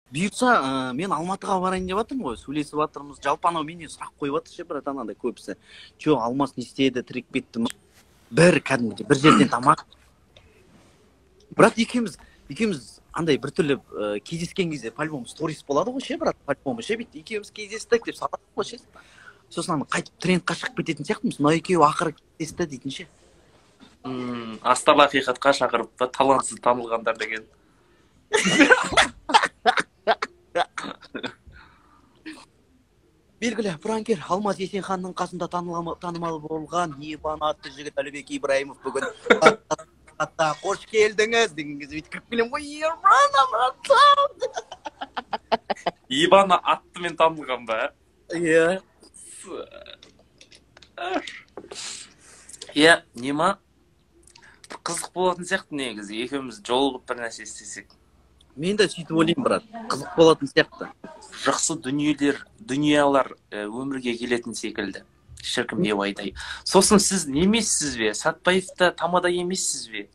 Бұйыртса, мен Алматыға барайын деп жатырмын ғой, сөйлесіп жатырмыз. Жалпы анау менен сұрақ қойып жатыр ше, братан, андай көбісі. Че, Алмас не істеді, тірек кетті ме? Бір кәдімгідей бір жерден тамақ. Брат, екеуміз андай біртүрлі кездескен кезде по-любому сторис болады ғой ше, брат, по-любому ше, бүйтіп екеуміз кездестік деп салады ғой ше. Сосын ана қайтып трендқа шығып кететін сияқтымыз. Мынау екеуі ақыры кездесті дейтін ше. Астарлы ақиқатқа шақырып та талантсыз танылғандар деген. Белгілі пранкер Алмас Есенханның қасында танымал болған Ебан атты жігіт Әлібек Ибраимов бүгін қош келдіңіз деген кезде бүйтіп кіріп келемін ғой. Ебан, братан. Ебан аттымен танылған ба? Иә. Иә, нема? Қызық болатын сияқты негізі, екеуміз жолығып бір нәрсе істесек. Мен де сөйтіп ойлаймын, брат. Қызық болатын сияқты. Жақсы дүниелер, дүниялар өмірге келетін секілді. Шіркін деп айтайын. Сосын сіз немессіз бе? Сатпаевта тамада емессіз бе?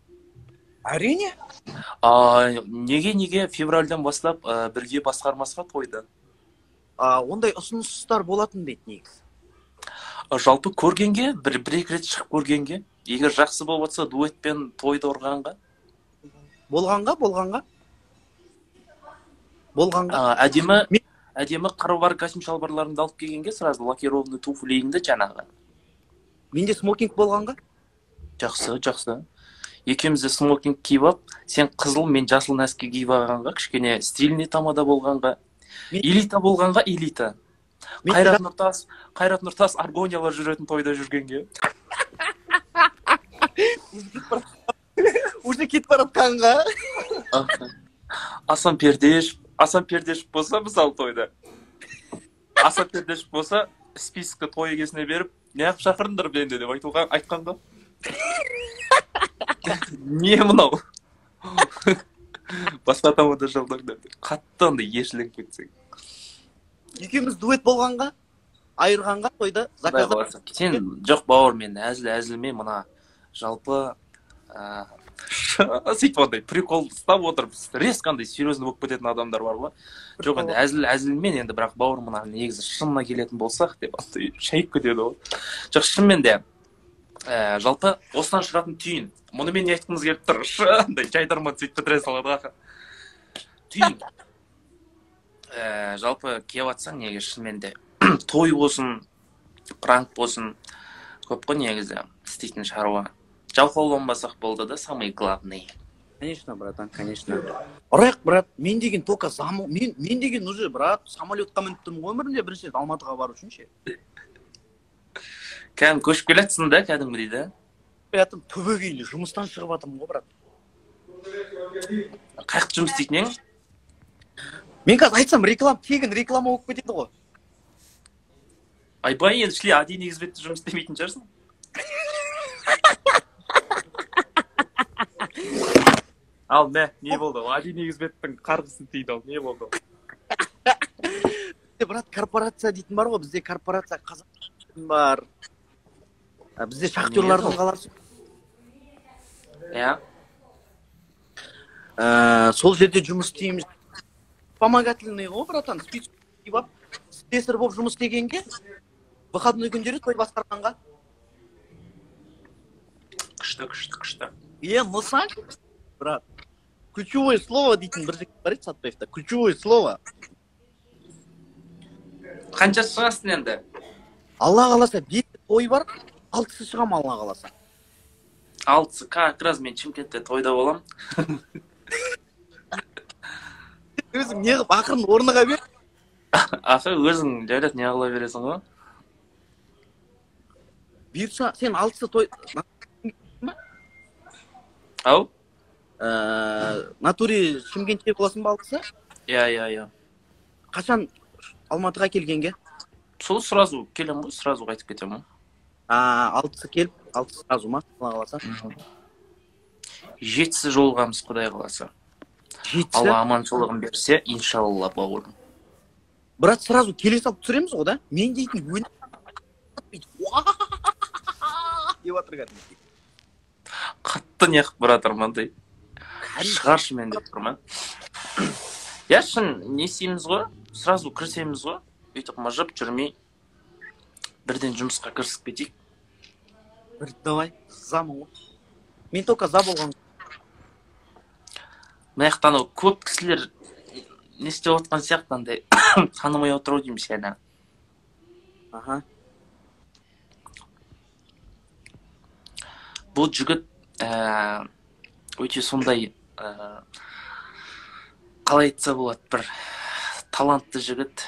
Әрине. Неге февральдан бастап бірге басқармасқа тойды? Ондай ұсыныстар болатын дейді негізі. Жалпы көргенге, бір екі рет шығып көргенге, егер жақсы болып жатса, дуэтпен тойды ұрғанға? Болғанға. Әдемі қыры бар костюм шалбарларыңды алып келгенге, сразу лакированный туфлиіңді жаңағы. Менде смокинг болғанға? Жақсы, жақсы. Екеуміз де смокинг киіп алып, сен қызыл, мен жасыл нәски киіп алғанға, кішкене стильный тамада болғанға, элита болғанға, элита. Қайрат Нұртас аргониялар жүретін тойда жүргенге. Уже кетіп баратқанға. Асан Пердешев болса, мысалы тойда. Асан Пердешев болса, списокті той егесіне беріп, неғып шақырдыңдар мені деп айтқанға. Не мынау? Басқа тамада жалдаңдар деп. Қатты андай ершіленіп кетсең. Екеуміз дуэт болғанға, айырғанға тойда заказ. Сен жоқ бауыр, мен әзіл-әзілме мына жалпы сөйтіп андай прикол ұстап отырып, резко андай серьезный болып кететін адамдар бар ғой. Жоқ енді әзіл-әзілмен енді, бірақ бауыр мына негізі шынына келетін болсақ деп андай шайып кетеді ғой. Жоқ, шынымен де жалпы осыдан шығатын түйін. Мұнымен не айтқымыз келіп тұр? Андай жайдарман сөйтіп бітіре салады ғой. Түйін. Жалпы келіп атсаң, неге шынымен де той болсын, пранк болсын, көп қой негізі істейтін шаруа. Жалқауланбасақ болды да, самый главный. Конечно, братан, конечно. Ұрайық, брат, мен деген только мен деген уже, брат, самолетқа мініп тұрмын ғой өмірімде бірінші рет Алматыға бару үшін ше. Кәдімгі көшіп келатсың да, кәдімгідей да? Келатым, түбегейлі жұмыстан шығып жатырмын ғой, брат. Қаяқта жұмыс істейтін ең? Мен қазір айтсам, реклама, тегін реклама болып кетеді ғой. Айбай, енді шли один егізбетті жұмыс істемейтін шығарсың. Ал, мә, не болды? Один егізбеттің қарғысын тиді, ал, не болды? Брат, корпорация дейтін бар ғой, бізде корпорация қазақ бар. Бізде шахтерлардың қаласы. Иә. Сол жерде жұмыс істейміз. Помогательный ғой, братан, спец киіп алып, слесарь болып жұмыс істегенге, выходной күндері той басқарғанға. Күшті, күшті, күшті. Е, мысан, брат. Ключевое слово дейтін бір жігіт бар еді Сатпаевта. Ключевое слово. Қанша шығасың енді? Алла қаласа 5 той бар, 6-сы шығам Алла қаласа. 6-сы, как раз мен Шымкентте тойда болам. Өзің не қылып ақырын орныға бер. Ақы өзің жайлап не қыла бересің ғой. Бұйыртса сен 6-сы той Ау? Натуре Шымкентте боласың ба 6-сы? Иә, иә, иә. Қашан Алматыға келгенге? Сол сразу келем ғой, сразу қайтып кетемін ғой. 6-сы келіп, 6-сы сразу ма? Алла қаласа. 7-сі жолығамыз, Құдай қаласа. 7-сі? Алла аманшылығын берсе, иншалла, бауырым. Брат, сразу келе салып түсіреміз ғой, да? Мен дейтін өн деп жатыр кәдімгідей. Қатты неғып баратыр мынандай. Шығаршы мен деп тұрмын. Иә, шын не істейміз ғой, сразу кірісеміз ғой, өйтіп мыжып жүрмей бірден жұмысқа кірісіп кетейік. Бір давай, замын ғой. Мен только за болған. Мына жақта анау көп кісілер не істеп отқан сияқты, андай танымай отыр ау деймін сені. Аха. Бұл жігіт өте сондай, қалай айтса болады, бір талантты жігіт,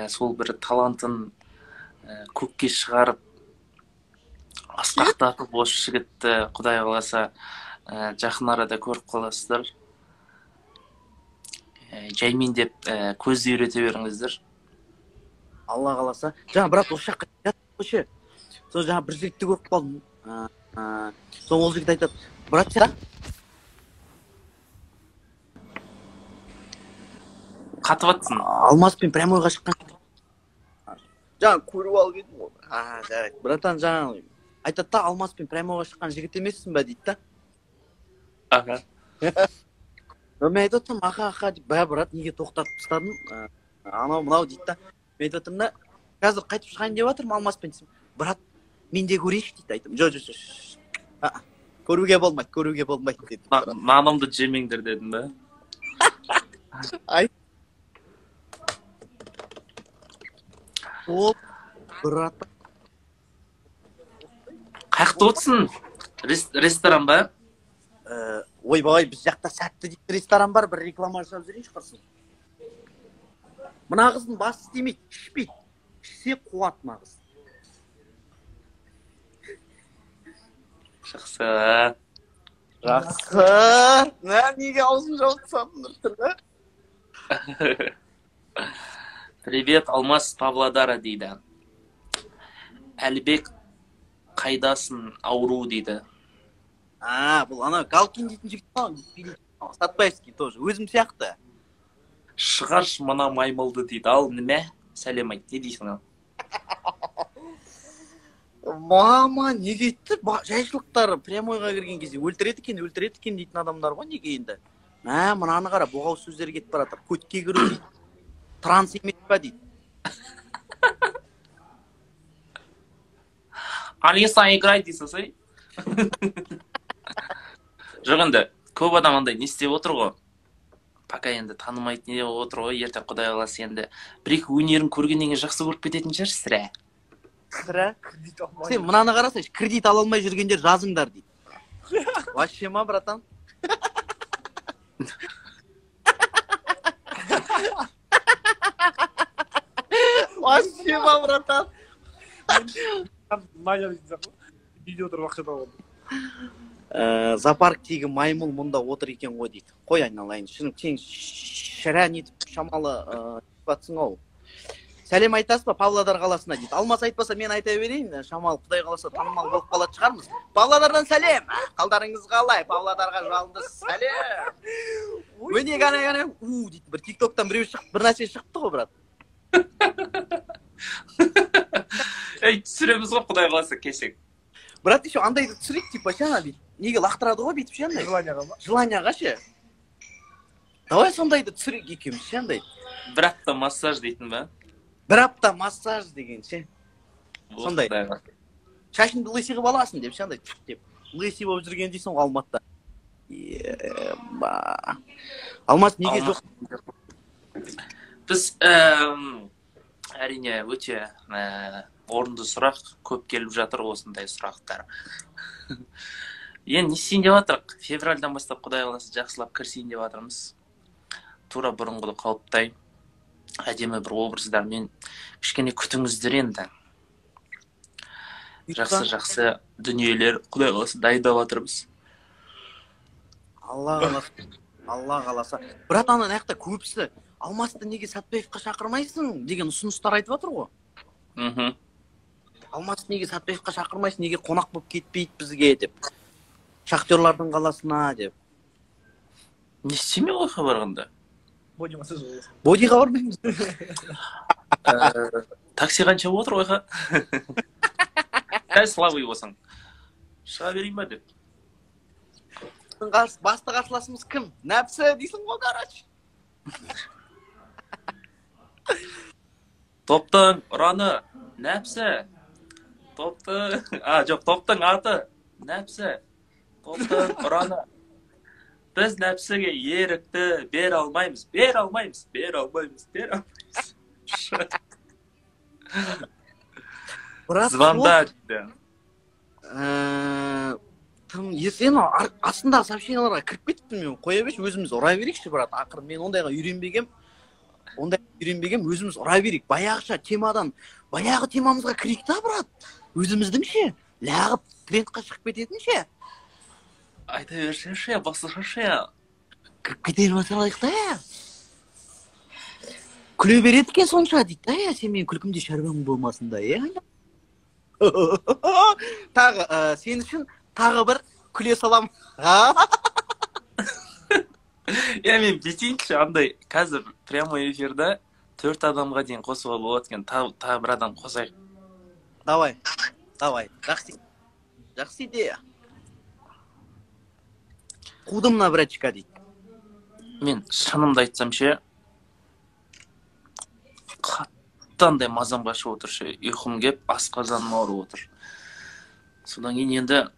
сол бір талантын көкке шығарып асқақтатып, осы жігітті Құдай қаласа жақын арада көріп қаласыздар. Жаймен деп көзді үйрете беріңіздер. Алла қаласа. Жаңа брат осы жаққа ше. Сол жаңа бір жігітті көріп қалдым. Сол ол жігіт айтады, брат сен қатып атсың. Алмаспен прямойға шыққан. Жаңа көріп алып едім ғой. Жарайды. Братан жаңа айтады да, Алмаспен прямойға шыққан жігіт емессің бе дейді да. Аха. Мен айтып отырмын, аха, аха деп, бә, брат, неге тоқтатып тастадың? Анау мынау дейді да. Мен айтып отырмын да, қазір қайтып шығайын деп жатырмын Алмаспен десем, брат, мен де көрейінші дейді. Айттым, жо, жо, жо. Көруге болмайды, көруге болмайды деді. Нанымды жемеңдер дедім бе? Ай. Ол, брат. Қаяқта отырсың? Ресторан ба? Ойбай, біз жақта сәтті дейтін ресторан бар, бір реклама жасап жүрейінші құрсын. Мына қыздың басы істемейді, ішпейді. Ішсе қуат мына қыз. Жақсы. Жақсы. Мә, неге аузын жауып тастадың нұртүрлі? Привет, Алмас Павлодара дейді. Әлібек қайдасың, ауру дейді. Бұл ана Галкин дейтін жігіт қой, Сатпаевский тоже, өзім сияқты. Шығаршы мына маймылды дейді. Ал неме? Сәлем айт, не дейсің ал? Мама, неге айтты? Жайшылықтары прямойға кірген кезде өлтіреді екен, өлтіреді екен дейтін адамдар ғой, неге енді? Мә, мынаны қара, боғауыз сөздер кетіп бара жатыр. Көтке кіру дейді. Транс емес па дейді. Алиса, играй дейсің сай. Жоқ енді, көп адам андай не істеп отыр ғой. Пока енді танымайтын не отыр ғой, ертең Құдай қаласа енді бір-екі өнерін көргеннен кейін жақсы көріп кететін шығар сірә. Сірә? Сен мынаны қарасайшы, кредит ала алмай жүргендер жазыңдар дейді. Вообще ма, братан? Вообще ма, братан? Видео отырып ақша тауып алдым. Зоопарктегі маймыл мұнда отыр екен ғой дейді. Қой айналайын, шын сен шірә нетіп шамалы батсың ау. Сәлем айтасыз ба Павлодар қаласына дейді. Алмас айтпаса мен айта берейін, шамалы Құдай қаласа танымал болып қалатын шығармыз. Павлодардан сәлем. Қалдарыңыз қалай? Павлодарға жалынды сәлем. Міне ғана ғана у дейді. Бір TikTok'тан біреу шығып, бір нәрсе шығыпты ғой, брат. Ей, түсіреміз ғой Құдай қаласа кешек. Брат, еще андайды түсірейік, типа, ше, ана бүйтіп. Неге лақтырады ғой бүйтіп ше андай? Желанияға ма? Желанияға ше. Давай сондайды түсірейік екеуміз ше андай. Бір апта массаж дейтін ба? Бір апта массаж деген ше. Сондай. Шашыңды лысый қылып аласың деп ше андай деп. Лысый болып жүрген дейсің ғой Алматыда. Ема. Алмас неге жоқ? Біз әрине өте орынды сұрақ, көп келіп жатыр осындай сұрақтар. Енді не істейін деп жатырық? Февральдан бастап Құдай қаласа жақсылап кірісейін деп жатырмыз. Тура бұрынғыдай қалыптай әдемі бір образдармен кішкене күтіңіздер енді. Жақсы-жақсы дүниелер Құдай қаласа дайындап жатырмыз. Алла қаласа, Алла қаласа. Брат, ана жақта көбісі Алмасты неге Сатпаевқа шақырмайсың деген ұсыныстар айтып жатыр ғой. Мхм. Алмасты неге Сатпаевқа шақырмайсың, неге қонақ болып кетпейді бізге деп. Шахтерлардың қаласына деп. Не істемей ғой хабарғанда? Боди массаж болсын. Бодиға бармаймыз. Такси қанша отыр ойға? Сәл слабый болсаң. Шыға берейін ба деп. Басты қарсыласымыз кім? Нәпсі дейсің ғой, короче. Топтың ұраны нәпсі. Топтың, жоқ, топтың аты нәпсі. Топтың ұраны. Біз нәпсіге ерікті бере алмаймыз, бере алмаймыз, бере алмаймыз, бере алмаймыз. Брат, Звонда дейді. Тым сен астындағы сообщенияларға кіріп кеттім мен. Қоя берші, өзіміз ұра берейікші, брат. Ақыры мен ондайға үйренбегем. Ондай үйренбегем, өзіміз ұра берейік. Баяғыша темадан, баяғы темамызға кірейік та, брат. Өзіміздің ше, лағып трендқа шығып кететін ше. Айта берші, басыршы. Кіріп кете бермей та. Күле береді екен сонша дейді да, сен менің күлкімде шаруаң болмасын да, е. Тағы, сен үшін тағы бір күле салам. Я мен бүйтейінші, андай қазір прямой эфирда 4 адамға дейін қосуға болады екен. Тағы бір адам қосайық. Давай, давай. Жақсы, жақсы идея. Қудым мына братчика дейді. Мен шынымды айтсам ше, қатты андай мазам қашып отыр ше, ұйқым кеп, асқазаным ауырып отыр. Содан кейін енді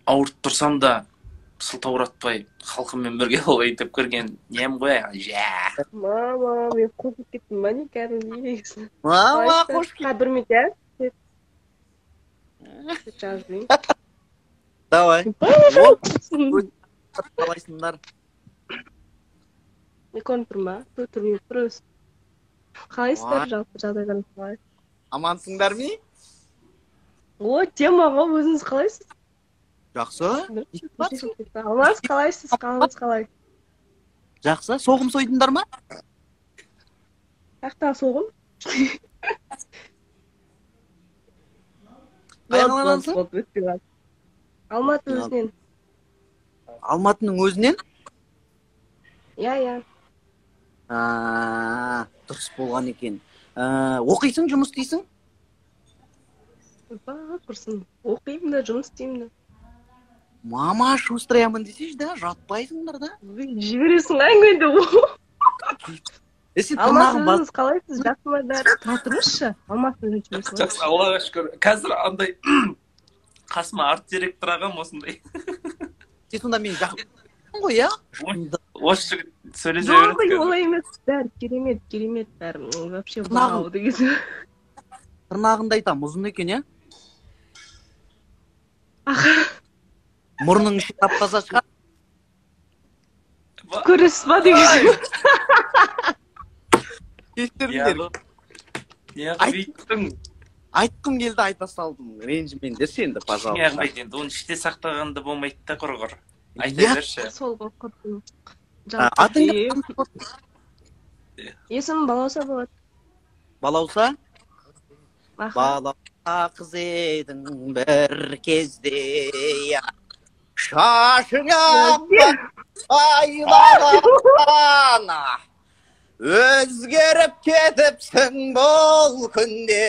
ауырып тұрсам да сылтауратпай халқыммен бірге болайын деп көрген нем ғой, жә. Мама, мен қорқып кеттім ба не кәдімгідей. Мама, қош келдің. Бір минут, иә? Жазайын. Давай. Қалайсыңдар? Мен көрініп тұрмын ба? Тұрмын, тұрмын. Қалайсыздар, жалпы жағдайларыңыз қалай? Амансыңдар ме? О, тема ғой, өзіңіз қалайсыз? Жақсы. Алмас, қалайсыз? Қалыңыз қалай? Жақсы. Соғым сойдыңдар ма? Қаяқтағы соғым? Қай қаладансың? Алматы өзінен. Алматының өзінен? Иә, иә. Дұрыс болған екен. Оқисың, жұмыс істейсің? Құрсын. Оқимын да, жұмыс істеймін да. Мама, шустраямын десейші да, жатпайсыңдар да. Жібересің әңгімеңді. Алмас, өзіңіз қалайсыз? Жақсы ма бәрі? Тұра тұрыңызшы. Алмас, өзіңіз жақсы. Жақсы, Аллаға шүкір. Қазір андай қасыма арт директор ағам осындай. Сен сонда мен жақын ғой, иә? Осы жігіт сөйлесе береді. Жоқ, олай емес. Бәрі керемет, керемет бәрі. Вообще вау деген. Тырнағыңды айтам, ұзын екен, иә? Мұрның іші тап-таза шығар. Көресіз ба деген. Кешіріңдер. Неғып бүйттің? Айтқым келді, айта салдым. Ренжімеңдерші енді, пожалуйста. Неғып енді, оны іште сақтағанды болмайды да құрғыр. Айта берші. Сол қорқыттым. Атың кім? Есімім Балауса болады. Балауса? Балауса қыз едің бір кезде, шашыңа айлаған, өзгеріп кетіпсің бұл күнде.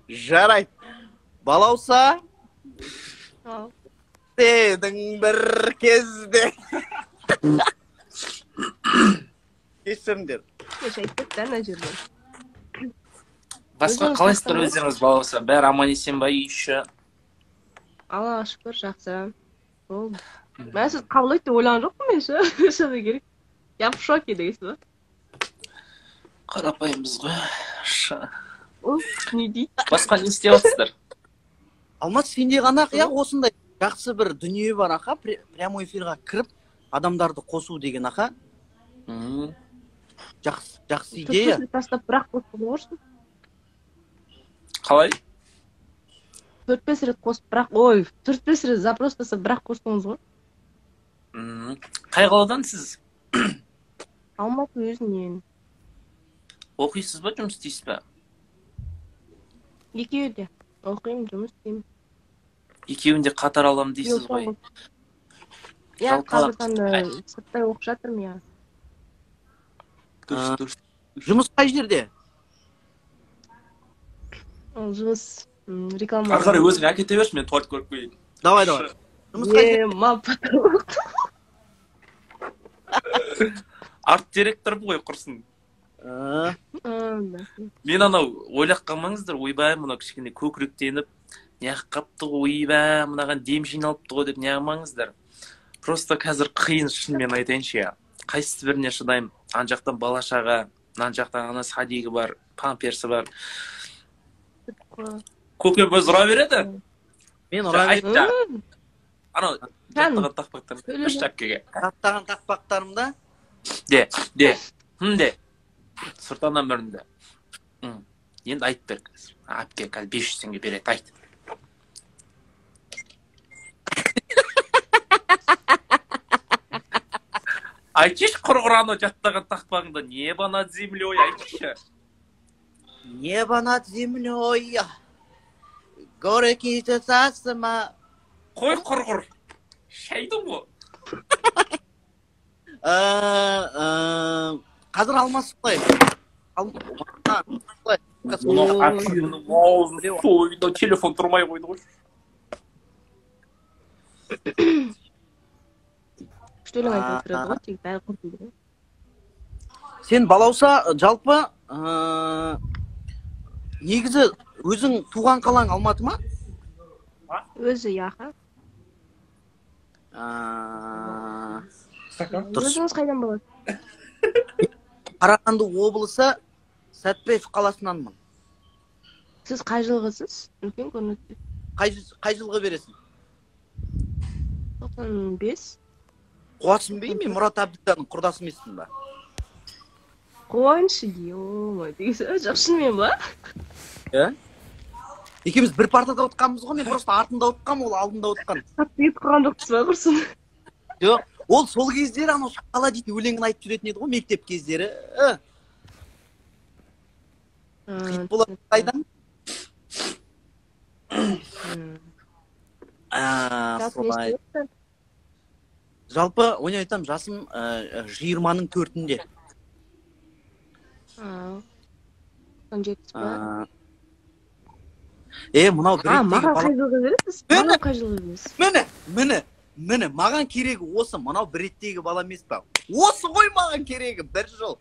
Жарайды. Балауса, дедің бір кезде. Кешіріңдер. Айтып ана жерде. Басқа қалайсыздар өздеріңіз, Балауса? Бәрі аман есен ба, үй іші? Аллаға шүкір, жақсы. Болды. Мен сіз қабылдайды деп ойлаған жоқпын мен ше. Шыны керек. Я в шоке дегенсіз ба? Қарапайымбыз ғой. Не дейді? Басқа не істеп жатсыздар? Алмас, сенде ғана ақ, осындай жақсы бір дүние бар ақа, прямой эфирға кіріп адамдарды қосу деген ақа. Жақсы, жақсы идея. 4-5 рет тастап бірақ қосып болғырсың. Қалай? 4-5 рет қосып бірақ, ой, 4-5 рет запрос тастап бірақ қостыңыз ғой. Қай қаладан сіз? Алматы өзінен. Оқисыз ба, жұмыс істейсіз ба? Екеуі де. Оқимын, жұмыс істеймін. Екеуін де қатар алам дейсіз ғой. Иә, қазір таңда сырттай оқып жатырмын, иә. Дұрыс, дұрыс. Жұмыс қай жерде? Ол жұмыс реклама. Ары қарай өзің әкете берші, мен туалет көріп келейін. Давай, давай. Жұмыс қай жерде? Ма, потолок. Арт директормын ғой құрсын. Мен анау ойлап қалмаңыздар, ойбай мынау кішкене көкіректеніп неғып қапты ғой, ойбай мынаған дем жиналыпты ғой деп неғылмаңыздар. Просто қазір қиын, шынымен айтайыншы. Қайсысы біріне шыдаймын? Ана жақтан бала шаға, мына жақтан ана садигі бар, памперсі бар. Көкем өзі ұра береді. Мен ұра беремін. Анау жаттаған тақпақтарым үш әпкеге. Жаттаған тақпақтарымда? Де, де, де. Сұлтаннан бірінде. Енді айтып бер қазір. Әпке қазір 500 теңге береді, айт. Айтшы құрғыр анау жаттаған тақпағыңда небо над землей, айтшы. Небо над землей, горы китасасыма. Қой құрғыр, шайдың ғой. Қазір Алмас солай. Телефон тұрмай қойды ғой. Күшті өлең айтып отырады ғой, тек бәрі құртылды ғой. Сен Балауса жалпы негізі өзің туған қалаң Алматы ма? Өзі, яха. Өзіңіз қайдан болады? Қарағанды облысы Сәтпаев қаласынанмын. Сіз қай жылғысыз? Үлкен көрінеді. Қай жылғы бересің? 95. Қуасың бе, мен Мұрат Әбділданың құрдасы емеспін ба? Қуаншы, ё-моё, жоқ, шынымен ба? Иә. Екеуміз бір партада отқанбыз ғой, мен просто артында отқам, ол алдында отқан. Қатты кетіп қалған жоқсыз ба, құрсын? Жоқ, ол сол кездері анау шақала дейтін өлеңін айтып жүретін еді ғой, мектеп кездері. Хит болады қайдан? Солай. Жалпы, ойын айтам, жасым 24-ның 4-інде. 17 ба? Мынау бір реттегі маған қай жылғы бересіз? Маған қай жылғы бересіз? Міне, міне, маған керегі осы, мынау бір реттегі бала емес па? Осы ғой маған керегі, бір жыл.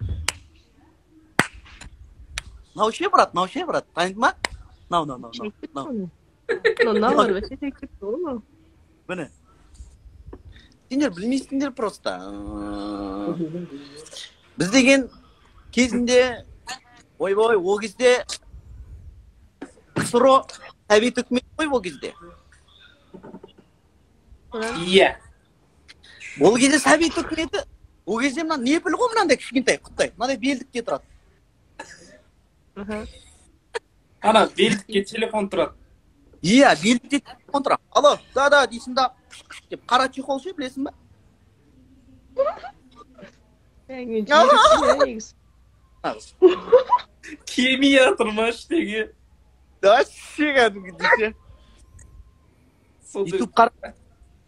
Мынау ше, брат, мынау ше, брат, таниды ма? Мынау, мынау, мынау. Мынау бар, вообще шайып кетті ғой мынау. Міне. Сендер білмейсіңдер просто. Біз деген кезінде, ойбой, о кезде КСРО Совет үкіметі ғой ол кезде. Иә. Ол кезде Совет үкіметі, ол кезде мына непіл ғой мынандай кішкентай құттай, мынандай белдікте тұрады. Ана белдікке телефон тұрады. Иә, белдікте телефон тұрады. Алло, да, да дейсің да, деп қара чехол ше, білесің ба? Келмей жатыр ма ештеңе? Вообще кәдімгідей.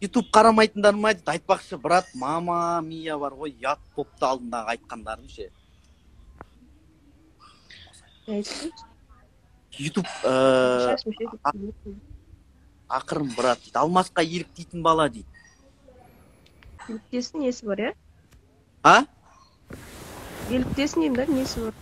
Ютуб қарамайтындар ма дейді. Айтпақшы, брат, мама мия бар ғой, ұят бопты алдындағы айтқандарым ше. Ютуб ақырын, брат, дейді. Алмасқа еліктейтін бала дейді. Еліктесін несі бар, иә? А? Еліктесін деймін да, несі бар?